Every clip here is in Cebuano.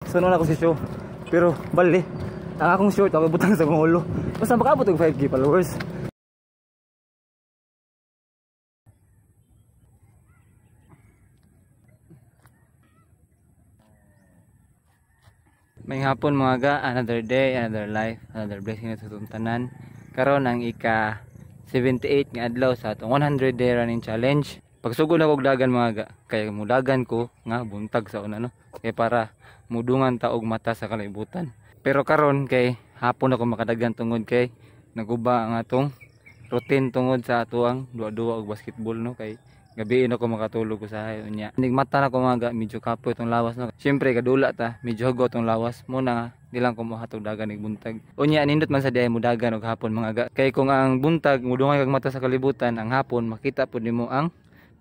Suno na ko si show. Pero bali, ang akong short ako butang sa akong ulo. Basta makaabot og 5K followers. May hapon mga ga, another day, another life, another blessing na sa tanan. Karon ang ika 78 nga adlaw sa atong 100 day running challenge. Pagsugod ako og dagan mga ga, kay mudagan ko nga buntag sa una no. Kay para mudungan ta og mata sa kalibutan. Pero karon kay hapon ako makadagan tungod kay naguba ang atong routine tungod sa atuang duwa-duwa og basketball no, kay gabiin ako makatulog usahay unya. Nigmata na ko mga ga, medyo kapoy itong lawas no. Siyempre kadula ta, medyo hago itong lawas mo na di lang ko mohatog dagan ig buntag. Unya nindot man sa diay mudagan og hapon mga ga. Kay kung ang buntag mudungay kag mata sa kalibutan, ang hapon makita pud nimo ang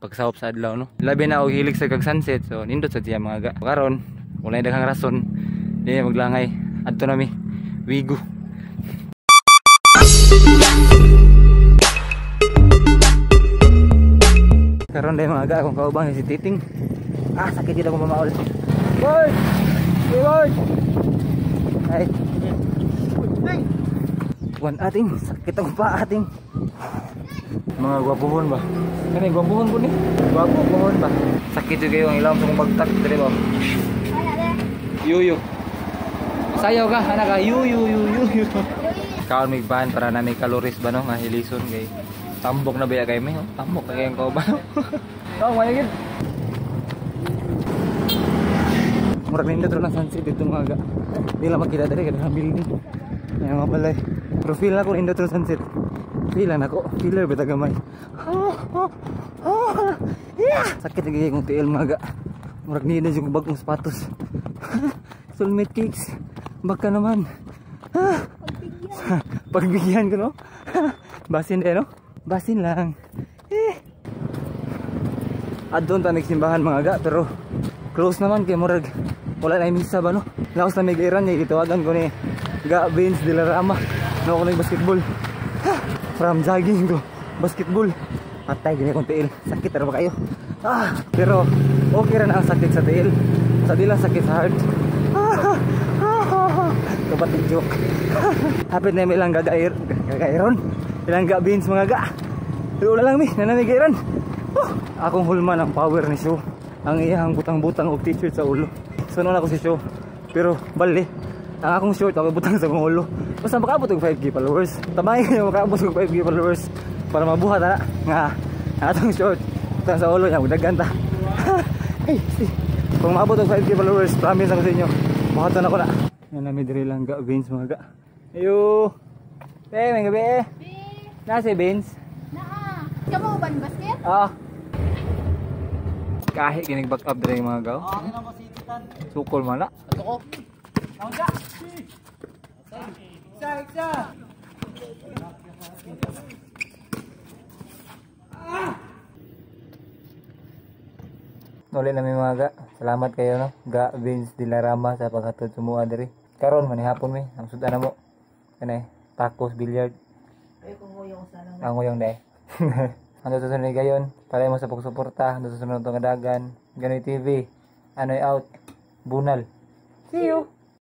pagsawop sa adlaw no. Labi na og hilig sa kag sunset, so nindot sa diya mga ga. Karon walay daghang rason di maglangay. Adto nami Wigo. Karon dai mga ga, akong kauban si Titing. Ah, sakit jud ako mamaol. Boy! Boy! Ay. Wan ating sakit ang paa ating. Mga gwapuhon ba? Kani gwapuhon po ni. Gwapo pohon ba? Sakit jud kayo ang ilawom sa akong bagtak diri ba. Yuyo. Sayaw ka, anak ka. Yu yu yu yu yu. Kaon mig ban para na may calories ba no nga hilison kay tambok na baya kay may, oh. Tambok kay ang kauban. Oh, may gid. Murag nindot ra lang sunset dito mga ga. Di lang makita diri kay daghang building. Ay mga balay. Pero feel na ko nindot ra sunset. Feel na nako, feeler bitaw gamay. Yeah. Sakit lagi kong tiil mga ga. Murag nindot jud bagong sapatos. Soulmate cakes. Baka naman. Pagbigyan. Pagbigyan ko no. Basin eh no. Basin lang. Eh. Adton ta nagsimbahan mga ga, pero close naman kay murag wala na misa ba no. Laos na may gairan niya, gitawagan ko ni Ga Vince de la Rama. No ako nag basketball. From jogging to basketball. Patay gini akong tiil. Sakit ra ba kayo? Ah, pero okay ra na ang sakit sa tiil. Sa di lang sakit sa heart. Kapatid joke. Hapit na may ilang gagairon. Ilang ga Vince mga ga. Wala lang mi, nanamigairan. Oh, akong hulman ang power ni Sho. Ang iyang butang-butang og t-shirt sa ulo. Suno na ako si Sho. Pero bali, ang akong short ako butang sa akong ulo. Basta makaabot og 5K followers. Tamay kayo makaabot og 5K followers para mabuhat na nga atong short butang sa ulo niya daghan ta. Hey, see. Kung maabot og 5K followers, promise ako sa inyo. Buhaton ako na. Yan na diri lang ga Vince mga ga. Ayo. Eh, may gabi eh. Na si Vince. Naa. Kamo uban basket? Ah. Kahit ginig back up diri mga gaw. Sukol man na. Nuli na mi mga ga. Salamat kayo no. Ga Vince de la Rama sa paghatod sumuha diri. Karon manihapon mi ang sudan na mo. Kani tacos billiard. Ay kung nguyong sa lang. Ang nguyong day. Hanggang susunod gayon, para mo sa pagsuporta, hanggang susunod itong kadagan. Ganoy TV, Anoy out, Bunal. See you!